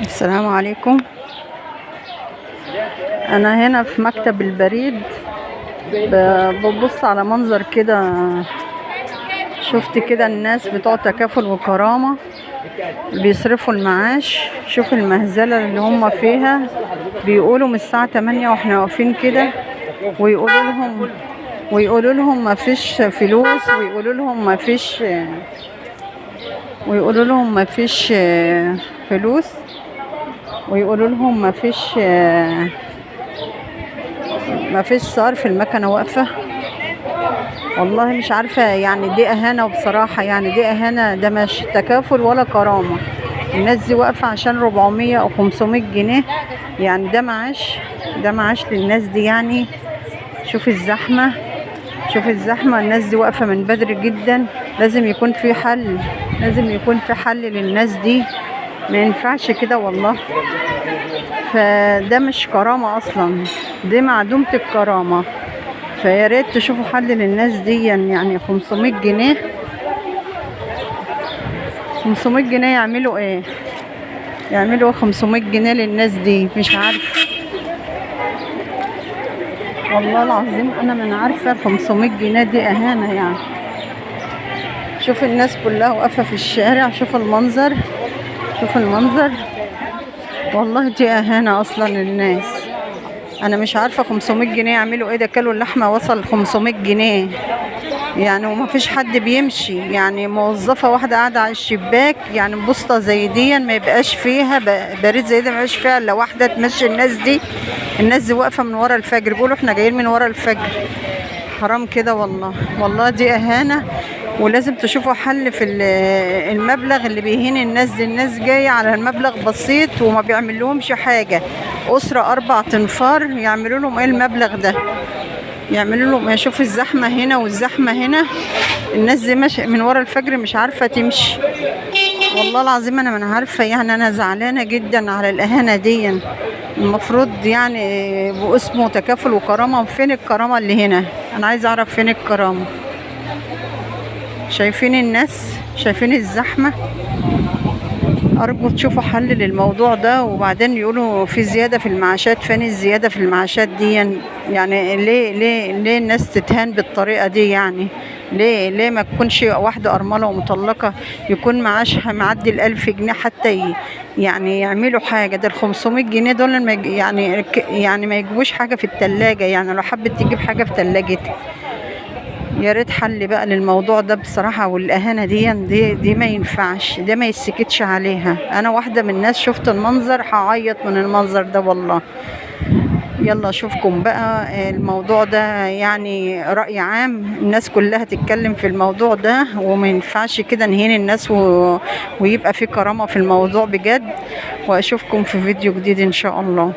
السلام عليكم. انا هنا في مكتب البريد، ببص على منظر كده. شفت كده الناس بتوع تكافل وكرامة بيصرفوا المعاش. شوف المهزلة اللي هم فيها. بيقولوا من الساعة 8 واحنا واقفين كده، ويقولوا لهم ما فيش فلوس، ويقولوا لهم ما فيش فلوس، ويقولوا لهم ما فيش صرف، المكنة واقفة. والله مش عارفة، يعني دي أهانة، وبصراحة يعني دي أهانة، ده مش تكافل ولا كرامة. الناس دي واقفة عشان 400 أو 500 جنيه، يعني ده معاش؟ ده معاش للناس دي يعني؟ شوف الزحمة، شوف الزحمة، الناس دي واقفة من بدري جدا. لازم يكون في حل، لازم يكون في حل للناس دي، ما ينفعش كده والله. فده مش كرامة أصلا، دي معدومة الكرامة. فيا ريت تشوفوا حل للناس دي. يعني 500 جنيه، 500 جنيه يعملوا ايه؟ يعملوا 500 جنيه للناس دي؟ مش عارفة والله العظيم، انا من عارفة. 500 جنيه دي اهانة يعني. شوف الناس كلها واقفة في الشارع، شوف المنظر، شوف المنظر. والله دي اهانة اصلا للناس. انا مش عارفة 500 جنيه يعملوا ايه؟ ده كيلو اللحمة وصل 500 جنيه يعني، وما فيش حد بيمشي، يعني موظفة واحدة قاعدة على الشباك. يعني بوسطة زي دي ما يبقاش فيها بريد زي ده ما يبقاش فيها الا واحدة تمشي الناس دي. الناس دي واقفة من ورا الفجر، بيقولوا احنا جايين من ورا الفجر. حرام كده والله، والله دي اهانة، ولازم تشوفوا حل في المبلغ اللي بيهين الناس دي. الناس جاية على المبلغ بسيط وما بيعمل لهمش حاجة. أسرة 4 تنفار يعملوا لهم ايه المبلغ ده؟ يعملوا لهم ايه؟ شوف الزحمة هنا والزحمة هنا، الناس دي ماشية من ورا الفجر مش عارفة تمشي. والله العظيم انا ما عارفة، يعني انا زعلانة جدا على الاهانة دي. المفروض يعني باسمه تكافل وكرامة، وفين الكرامة اللي هنا؟ انا عايزة اعرف فين الكرامة. شايفين الناس؟ شايفين الزحمة؟ أرجو تشوفوا حل للموضوع ده. وبعدين يقولوا في زيادة في المعاشات، فين الزيادة في المعاشات دي؟ يعني ليه ليه ليه الناس تتهان بالطريقة دي؟ يعني ليه ليه ما تكونش واحدة أرملة ومطلقة يكون معاشها معدي 1000 جنيه حتى يعني يعملوا حاجة؟ ده 500 جنيه دول ما يعني ما يجيبوش حاجة في التلاجة، يعني لو حبت تجيب حاجة في تلاجتها. يا ريت حل بقى للموضوع ده بصراحة. والإهانة دي ما ينفعش، ده ما يسكتش عليها. أنا واحدة من الناس شفت المنظر هعيط من المنظر ده والله. يلا اشوفكم بقى. الموضوع ده يعني رأي عام، الناس كلها تتكلم في الموضوع ده، وما ينفعش كده نهين الناس ويبقى في كرامة في الموضوع بجد. واشوفكم في فيديو جديد ان شاء الله.